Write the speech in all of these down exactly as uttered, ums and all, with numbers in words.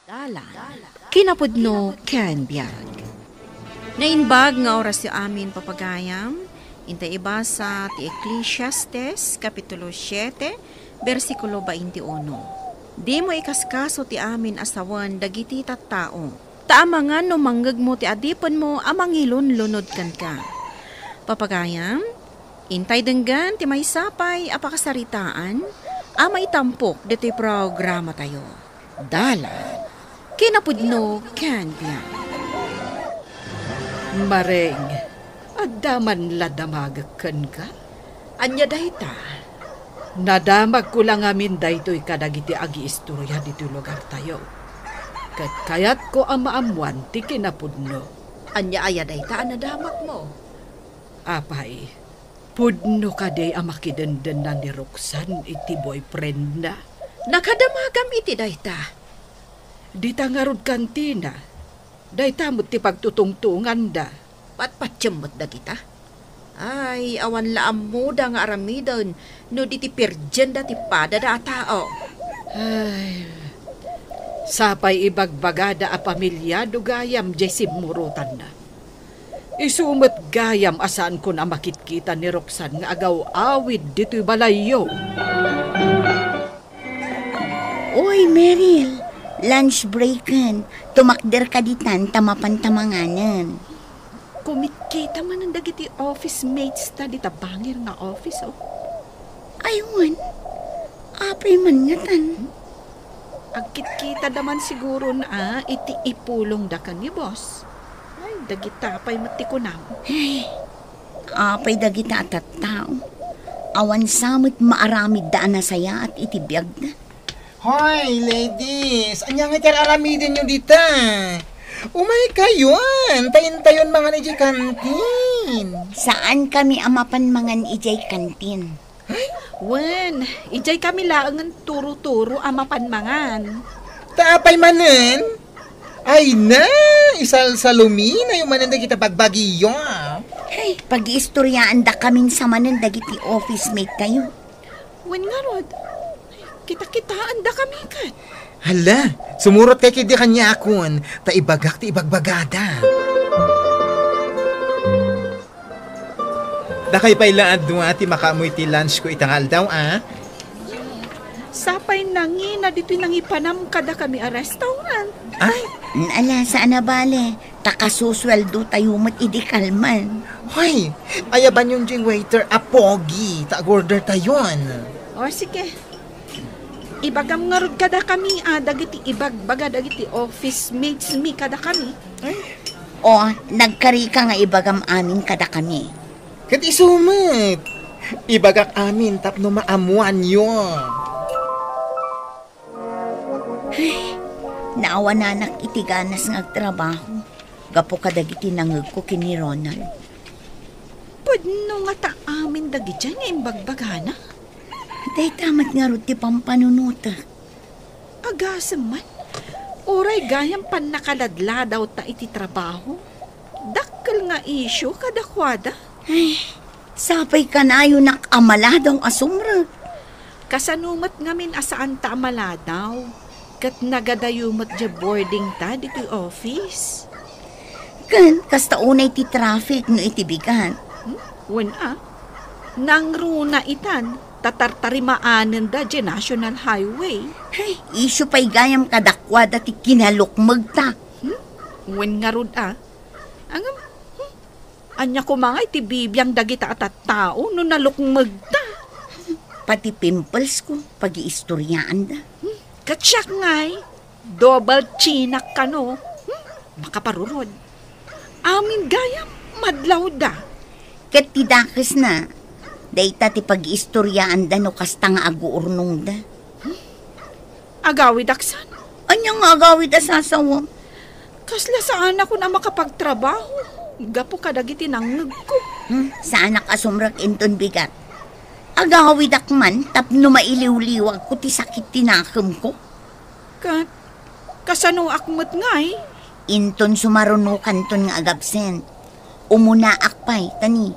Dalan, kinapudno ken biag. Naimbag nga orasyo amin, papagayam. Intay ibasa ti Eclesiastes, Kapitulo siete, bersikulo twenty-uno. Dimo ikaskaso ti amin a sawen dagiti tattao, ta amangan no mangngegmo ti adipenmo a mangilunlunod kenka. Papagayam, intay denggen ti maysa pay a pakasaritaan a maitampok ditoy programatayo. Dalan, kinapudno ken biag. Mareng, adda man la damagek kenka? Ania dayta? Nadamagko la ngamin daytoy kadagiti agiistoria ditoy lugartayo. Ket kayatko a maammuan ti kinapudno. Ania aya dayta a nadamagmo? Apay, pudno kadi a makidendenna ni Roxanne iti boyfriendna? Nakadamagam iti dayta. Dita ngarud kantina. Dayta met ti pagtutungtunganda. Patpatiem met dagita. Ay, awan la ammoda nga aramiden no di ti pirdienda ti padada a tao. Ay, sapay ibagbagada a pamiliado gayam diay simmurotanna. Isu met gayam a saanko a makitkita ni Roxanne nga agaw-awid ditoy balayyo. Oy, Meryl, lunch breaken. Tumakderka ditan ta mapanta manganen. Kumitkita manen dagiti office mates ta dita bangir nga office, oh. Ay, wen. Apay man ngatan? Agkitkitada man siguron a iti ipulongda ken ni boss. Ay, dagita pay met ti kunam. Ay, apay dagita a tattao. Awan sa met maaramidda a nasayaat iti biagda. Hoy, ladies! Ania nga ti ar-aramidenyo dita? Umaykayon, ta intayon mangan idiay kantin. Saan kami a mapan mangan idiay kantin. Ay, wen, idiay kami laengen turo-turo a mapan mangan. Ta apay manen? Ay na, isalsaluminayo manen dagita bagbagiyo. Hey, pagiistoryaandakamin sa manen dagiti office mate tayo. Wen ngarud, kita-kitaandakami ket. Hala, sumurotkay ketdi kaniakon, ta ibagak ti ibagbagada. Dakay pay la a dua ti makaammo iti lunch ko ita nga aldaw, a? Sapay nangina ditoy nangipanam kadakami a restaurant. Ay! Ala, saan a bale. Ta kasusueldotayo met idi kalman. Hoy, ayabanyon diay waiter a pogi, ta ag-ordertayon. O, sige. Ibagam ngarud kadakami a dagiti ibagbaga dagiti office mates mi kadakami. O, nagkarika nga ibagam amin kadakami. Ket isu met, ibagak amin tapno maammoanyo. Ay, naawananak iti ganas nga agtrabaho gapu kadagiti nangngegko ken ni Ronald. Pudno ngata amin dagidiay nga imbagbagana? Dayta met ngarud ti pampanunotek. Agasem man, uray gayam pannakaladladawta iti trabaho, dakkel nga isyu kadakuada. Ay, sapay kanayonak a maladaw a sumrek. Kasano met ngamin a saanta a maladaw? Ket nagadayo met diay boardingta ditoy office. Ken kasta unay ti traffic no iti bigat. Hmm? Wen a. Nangruna itan, ta tartarimaanenda diay National Highway. Hey, isyu pay gayam kadakuada ti kinalukmegta. Hmm? Wen ngarud a. Ngem, hmm? Ania koma nga iti bibiang dagita a tattao no nalukmegta? Pati pimplesko, pagiistoryaanda. Hmm? Ket siak ngay, double chinak kano. Hmm? Makaparurod. Amin gayam, madlawda. Ket ti dakesna, dayta ti pagiistoryaanda no kasta nga aguurnongda. Agawidak san? Ania nga agawid a sasawem? Kasla saanakon a makapagtrabaho gapu kadagiti nangngegko. Hmm, saanak a sumrek inton bigat. Agawidak man tapno mailiwliwagko ti sakit ti nakemko. Ket kasanoak met ngay? Inton sumarunokanton nga agabsent, umunaak pay, ta ni,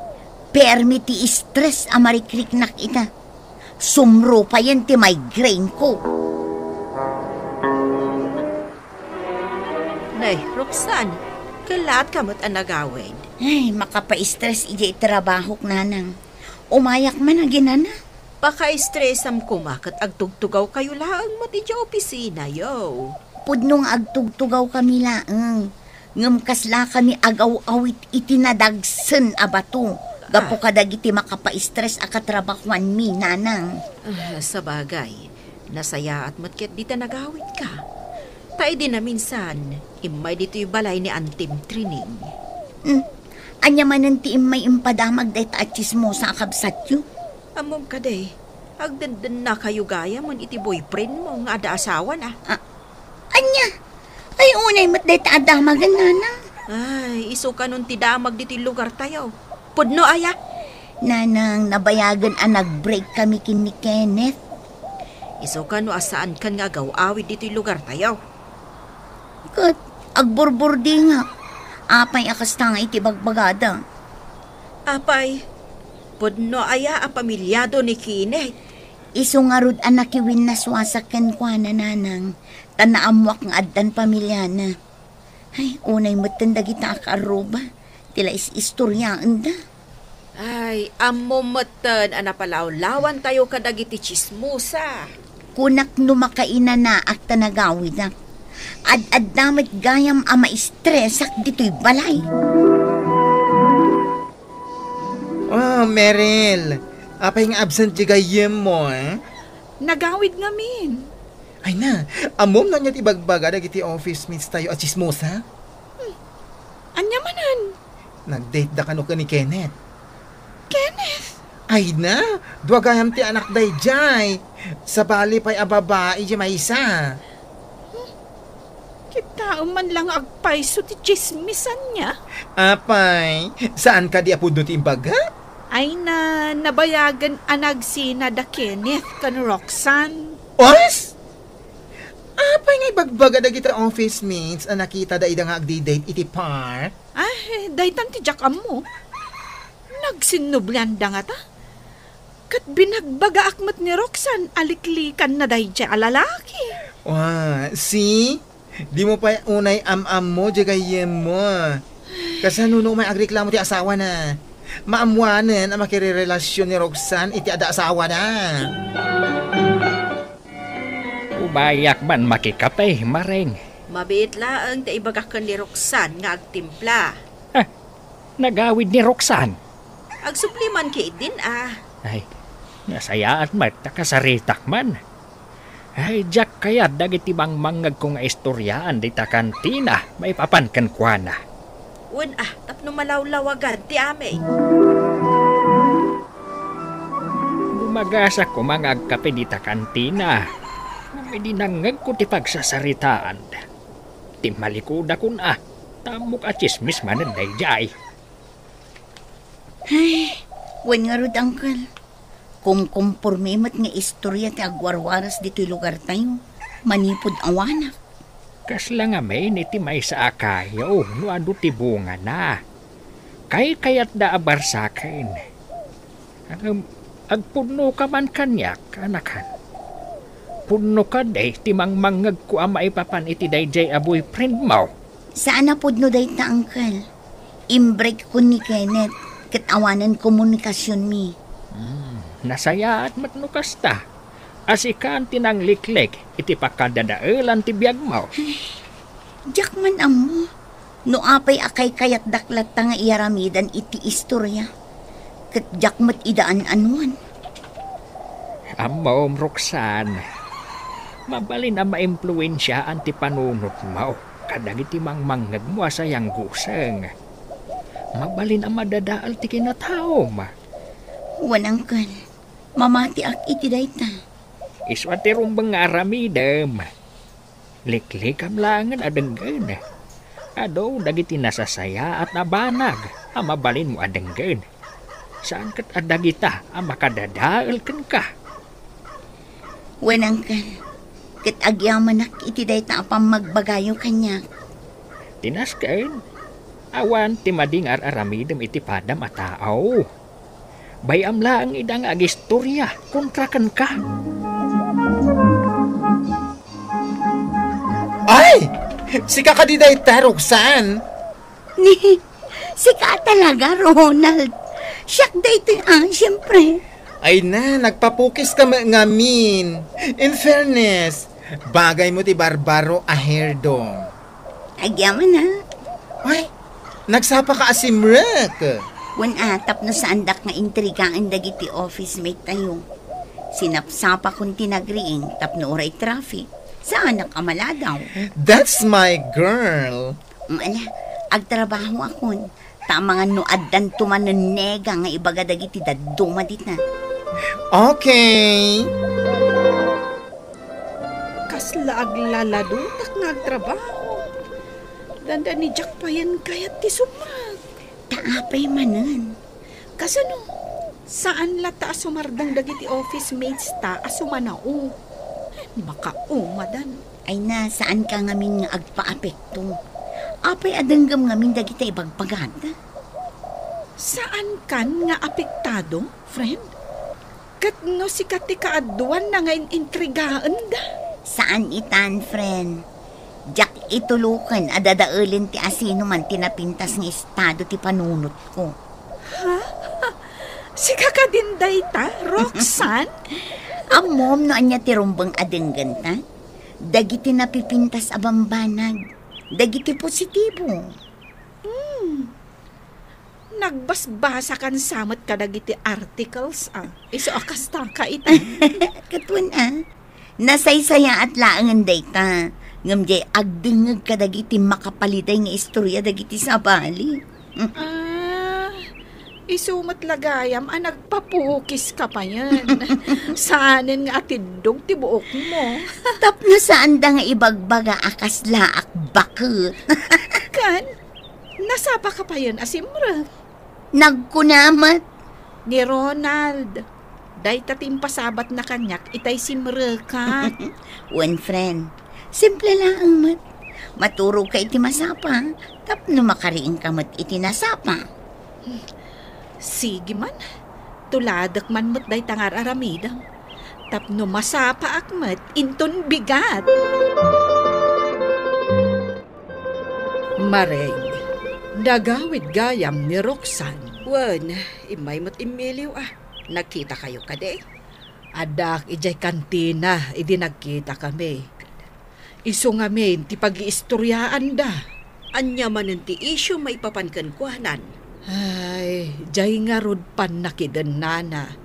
permi ti stress a marikriknak ita. Sumrupayen ti migraine ko. Ay, Roxanne, kalaat ka met a nagawid. Ay, makapa-stress idiay trabahok, nanang. Umayak man, aginana. Paka-stressam koma ket agtugtugaw kayo laeng met idiay opisina yo. Pudno nga agtugtugaw kami laeng. Ngem kasla kami agaw-awit iti nadagsen a bato. Gapu kadagiti makapa-stress a katrabahuanmi, nanang. Ah, sabagay, nasayaat met ket dita nagawid ka. Ta idi naminsan, immay ditoy balay ni Antim Trining. Hmm. Ania manen ti immay impadamag dayta a tsismosa a kabsatyo? Ammom kadi, agdendennakayo gayam iti boyfriend mo nga adda asawana. Ah, ania? Ay, unay met dayta a damagen, nanang. Ay, isu kanon ti damag ditoy lugartayo. Pudno aya? Nanang, nabayagen a nag-break kami ken ni Kenneth. Isu kano a saankan nga agaw-awid ditoy lugartayo? Ket agburburdingak. Apay a kasta nga iti bagbagada? Apay, pudno aya a pamilyado ni Kenneth? Isu ngarud a nakiwinnaswasak kenkuana, nanang, ta naammoak nga addan pamilyana. Ay, unay metten dagita a kaarruba ti la is-istoriaenda. Ay, ammom metten a napalawlawantayo kadagiti tsismosa. Kunak no makainanaak ta nagawidak. Ad-adda met gayam a maistresak ditoy balay. Oh, Meryl, apay nga absent ti gayyemmo, eh? Nagawid ngamin. Ay na, ammom no ania ti ibagbaga dagiti office mates tayo a tsismosa? Hmm. Ania manen? Nag-date da kano ken ni Kenneth. Kenneth? Ay na, dua gayam ti anak daydiay. Sabali pay a babai diay maysa. Hmm. Kitaem man la nga agpayso ti tsismis ania. Apay, saan kadi a pudno ti imbaga? Ay na, nabayagen a nagsina da Kenneth ken Roxanne. Os! Apay nga ibagbaga dagiti office mates a nakitada ida nga agdi-date iti park? Ay, daytan ti diak ammo. Nagsinnublianda ngata. Ket binagbagaak met ni Roxanne a liklikanna daydiay a lalaki. Wa, see? Dimo pay unay am-ammo diay gayyemmo. Kasano no umay agreklamo ti asawana? Maammoanen a makirerelasion ni Roxanne iti adda asawana. Umayak man makikape, Maring. Mabiit laeng ti ibagak ken ni Roxanne nga agtimpla. Ah, nagawid ni Roxanne? Agsupli man ketdin a. Ay, nasayaat met ta kasaritak man. Ay, diak kayat dagiti mangmangngegko nga istoriaan dita kantina maipapan kenkuana. Wen a, tapno malawlawagan ti amin. Gumagasak koma nga agkape dita kantina. Ngem idi nangngegko ti pagsasaritaan, timmalikudakon a, ta ammok a tsismis manen daydiay. Ay, wen ngarud, Uncle. Kumkumpormi met nga istorya ti agwarwaras ditoy lugartayo, manipud awanak. Kasla ngamin iti maysa a kayo no adu ti bungana. Kaykayatda a barsaken. Ngem, agpudnoka man kaniak, anakan. Pudno kadi ti mangmangngegko a maipapan iti daydiay a boyfriend mo? Saan a pudno dayta, Uncle. Imbreak ko ni Kenneth, ket awanen komunikasionmi. Hmm, nasayaat met no kasta. Asikan ti nangliklik iti pakadadaelan ti biagmo. Diak man ammo no apay a kaykayatdak latta nga iyaramidan iti istorya. Ket diak met ida an-anuan. Ammom, Roxanne, mabalin a maimpluensiaan ti panunotmo kadagiti mangmangngegmo a sayangguseng. Mabalin a madadael ti kinataom. Wen, Uncle, mamatiak iti dayta. Isu a ti rumbeng nga aramidem. Liklikam laengen a denggen. Adu dagiti nasasayaat a banag a mabalinmo a denggen. Saan ket a dagita a makadadael kenka. Wen, Uncle, ket agyamanak iti dayta a pammagbagayo kaniak. Ti nasken, awan ti madi nga ar-aramidem iti padam a tao. Bay-am laeng ida nga agistorya kontra kenka. Ay! Sika kadi dayta, Roxanne? Ni, sika talaga, Ronald. Siak daytoy, ah, siyempre. Ay na, nagpapukis ka met ngamin. In fairness, bagay mo ti barbaro a hairdo. Agyaman, ah. Ay, nagsapa ka a simrek. Wen a, tapno saandak nga intrigaen dagiti office mate tayo. Sinapsapakon ti nagriing tapno uray traffic. Saanak a maladaw. That's my girl. Mm, ala, agtrabaho akon. Ta amangan no addanto manen nega nga ibaga dagiti dadduma dita. Okay. Kasla aglaladutak nga agtrabaho. Dandani diak payen kayat ti sumrek. Ta apay manen? Kasano? Saan latta a sumardeng dagiti office mates ta a sumanao? Makaumadan. Ay na, saan ka ngamin nga agpaapekto? Apay a denggem ngamin dagita ibagbagata? Saan kan nga apektado, friend? Ket no sika ti kaaduanna nga in-intrigaenda? Saan itan, friend. Diak ituloken a dadaelen ti asinoman ti napintas nga estado ti panunotko. Ha? Sika kadin dayta, Roxanne? Ammom no ania ti rumbeng a denggenta? Dagiti napipintas a bambanag, dagiti positibo. Hmm. Nagbasbasakan sa met kadagiti articles, ah. Isu a kasta ka ita. Ket wen, ah, nasaysayaat laengen dayta. Ngem diay agdengngeg kadagiti makapaliday nga istorya dagiti sabali. Ah, isu met la gayam a nagpapukis ka payen. Saanen nga atiddog ti buokmo. Tapno saanda nga ibagbaga a kaslaak baket. Kan? Nasapa ka payen a simrek? Nagkuna met. Ni Ronald, dayta ti impasabatna kaniak itay simrekak. Wen, friend, simple laeng met. Maturogka iti masapa, tapno makariingka met iti nasapa. Sige man, tuladek man met dayta nga ar-aramidem. Tapno masapaak met inton bigat. Mareng, nagawid gayam ni Roxanne. Wen, immay met Emilio a. Nagkitakayo kadi? Addak idiay kantina idi nagkitakami. Isu ngamin ti pagiistoriaanda. Ania manen ti isyu maipapan kenkuanan? Ay, diay ngarud pannakidennana.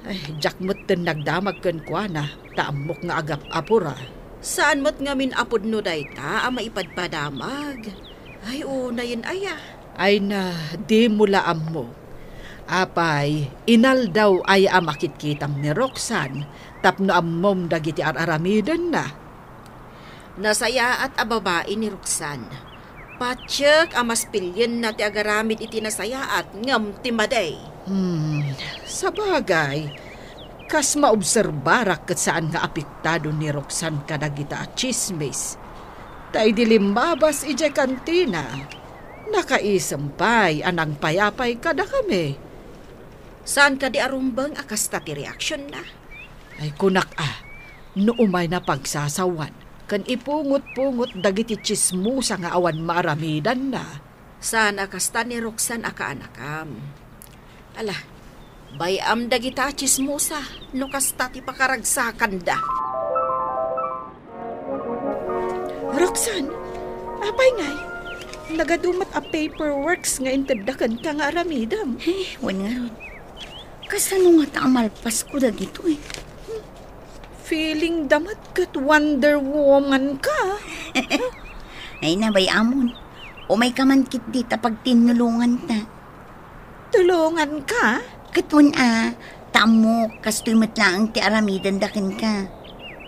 Ay, diak metten nagdamag kenkuana, ta ammok nga agap-apura. Saan met ngamin a pudno dayta a maipadpadamag? Ay, unayen aya. Ay na, dimo la ammo. Apay, inaldaw aya a makitkitam ni Roxanne tapno ammom dagiti ar-aramidenna? Nasayaat a babai ni Roxanne. Patiek a maspilienna ti agaramid iti nasayaat ngem ti madi. Hmm, sabagay, kas maobserbarak ket saan nga apektado ni Roxanne kadagita a tsismis. Ta idi limmabas idiay kantina, nakaisem pay a nangpayapay kadakami. Saan kadi a rumbeng a kasta ti reaksionna? Ay, kunak a, no umayna pagsasawan ken ipungot-pungot dagiti tsismosa nga awan maaramidanna. Saan a kasta ni Roxanne a kaanakam. Ala, bay-am dagita a tsismosa no kasta ti pakaragsakanda. Roxanne, apay ngay? Nagadu met a paperworks nga intedda kenka nga aramidem. Eh, wen ngarud. Kasano ngata a malpasko dagitoy? Feeling da met ket Wonder Woman ka. Ay na, bay-amon. Umayka man ketdi ta pagtinnulonganta. Tulonganka? Ket wen a, ta ammok, kastoy met laeng ti aramidenda kenka.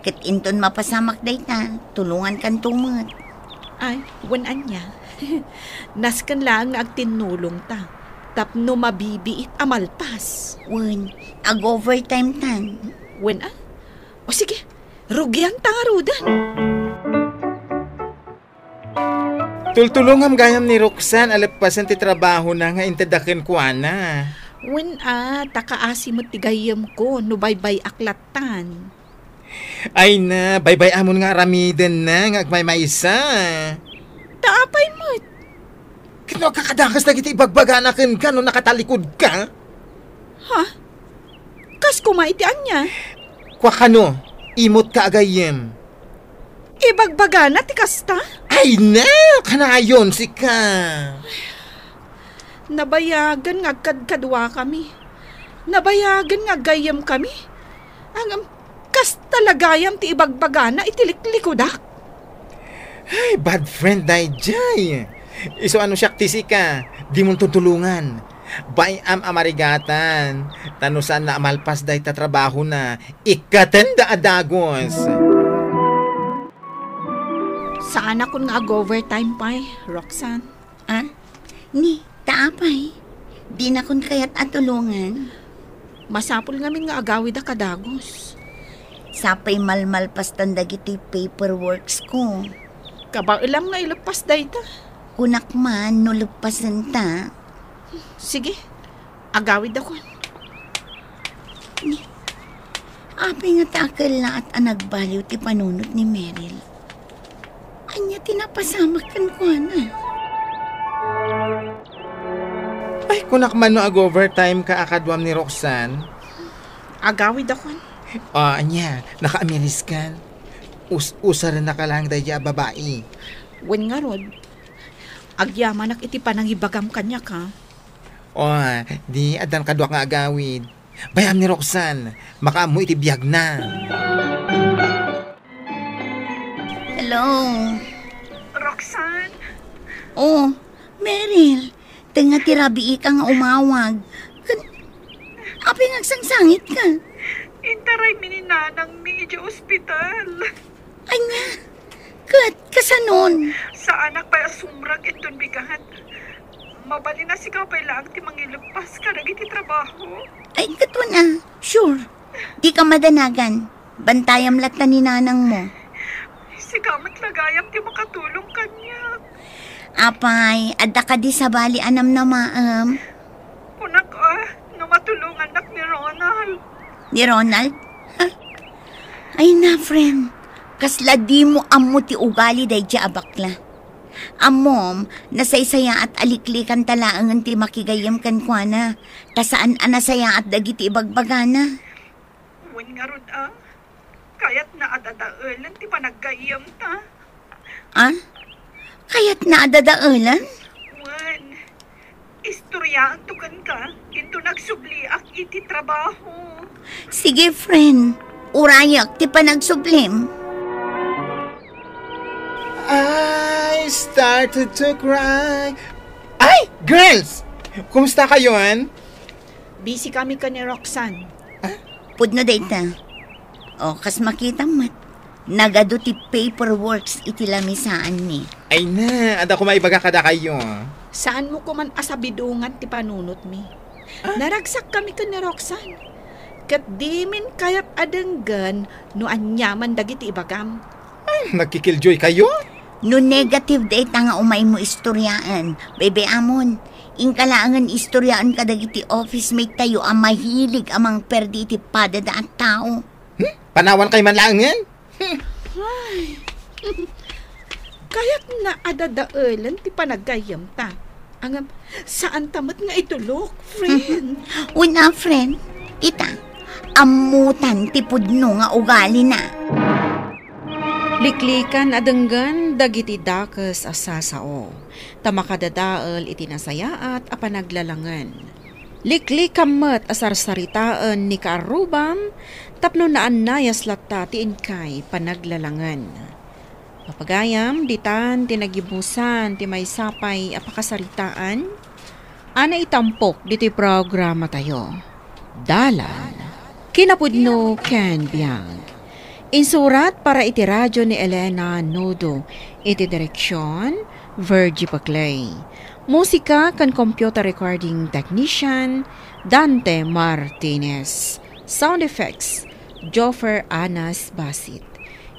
Ket inton mapasamak dayta, tulongankanto met. Ay, wen ania? Nasken laeng nga agtinnulongta tapno mabibiit a malpas. Wen, ag-overtime tan. Wen a? O sige, rugianta ngaruden. Tultulongam gayam ni Roxanne a leppasen ti trabahona nga intedda kenkuana. Wen a, ta kaasi met ti gayyemko no baybay-ak lattan. Ay na, baybay-amon nga aramidenna nga agmaymaysa. Ta apay met? Ket no agkakadakas dagiti ibagbagana kenka no nakatalikod ka? Ha? Kas koma iti ania? Kua kano, imot ka agayem. Ibagbagana ti kasta? Ay na, kanayon sika. Nabayagan nga agkadkaduakami. Nabayagan nga aggayyemkami. Ngem, kasta la gayam ti ibagbagana iti liklikudak? Ay, bad friend daydiay. Isu a no siak ti sika, dimon tutulongan. Bay-am a marigatan, ta no saanna a malpas dayta trabahona, ikkatenda a dagus. Saanakon nga ag-overtime pay, Roxanne. Ah? Ni, ta apay? Dinakon kayat a tulongan? Masapul ngamin nga agawida ka dagus. Sapay malmalpastan dagiti paperworks ko. Kabaelam nga ileppas dayta. Kunak man no leppasenta. Sige, agawidakon. Ni, apay nga ta kellaat a nagbaliw ti panunot ni Meryl? Ania ti napasamak kenkuana? Ay, kunak man no ag-overtime ka a kaduam ni Roxanne? Agawidakon. Ah, ania, nakaamiriskan? Us-, usarennaka laeng daydiay a babai. Wen ngarud, agyamanak iti panangibagam kaniak, ha? Oh, di, addan kaduak nga agawid. Bay-am ni Roxanne, makaammo iti biagna. Hello? Roxanne? Oh, Meryl, tengnga ti rabiika nga umawag. Ken, apay nga agsangsangitka? Intaraymi ni nanangmi idiay ospital. Ania? Ket kasanon? Saanak pay a sumrek inton bigat. Mabalin a sika pay laeng ti mangileppas kadagiti trabaho. Ay, ket wen a, sure. Dika madanagan. Bantayam latta ni nanangmo. Sika met la gayam ti makatulong kaniak. Apay, adda kadi sabali a namnamaem? Kunak a, no matulongannak ni Ronald. Ni Ronald? Ha? Ay na, friend. Kasla dimo ammo ti ugali daydiay a bakla. Ammom, nasaysayaat a liklikanta laengen ti makigayyem kenkuana, ta saan a nasayaat dagiti ibagbagana. Wen ngarud a, kayatna a dadaelen ti panaggayyemta. Ah? Kayatna a dadaelen? Wen, istoryaanto kenka, inton agsubliak iti trabaho. Sige, friend. Urayak ti panagsublim. I started to cry. Ay, girls! Kumusta kayon? Busy kami ken ni Roxanne. Ah? Pudno dayta. O, kas makitam met, nagadu ti paperworks iti lamisaanmi. Ay na, adda koma ibaga kadakayo. Saanmo koman a sabidongan ti panunotmi. Ah? Naragsak kami ken ni Roxanne. Ket dimin kayat a denggen no aniaman dagiti ibagam. Hmm, nagkikiljoy kayo? No negative dayta nga umaymo istoryaen, bay-bay-amon, inka laengen istoryaen kadagiti office mate tayo a mahilig a mangperdi iti padada a tao. Hmm? Panawan kay man laengen? Hmm. Ay. Kayatna a dadaelen ti panaggayyemta. Ngem, saanta met nga itulok, friend. Una, friend, ita, ammotan ti pudno nga ugalina. Liklikan a denggen dagiti dakes a sasao, ta makadadael iti nasayaat a panaglalangen. Liklikam met a sarsaritaen ni kaarrubam tapno naannayas latta ti inkay panaglalangen. Papagayam, ditan ti nagibusan ti maysa pay a pakasaritaan a naitampok ditoy programatayo. Dalan, kinapudno ken biag. Insurat para iti radio ni Elena Nudo, iti direksion, Virgie Paclay. Musika ken computer recording technician, Dante Martinez. Sound effects, Joffer Anas Basit.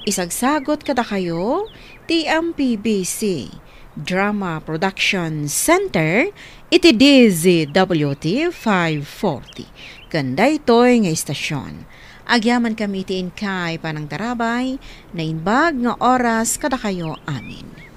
Isagsagot kadakayo ti M P B C Drama Production Center iti D Z W T five forty. Ken daytoy nga istasyon, Agyamankami iti inkay panangtarabay, naimbag nga oras kadakayo amin.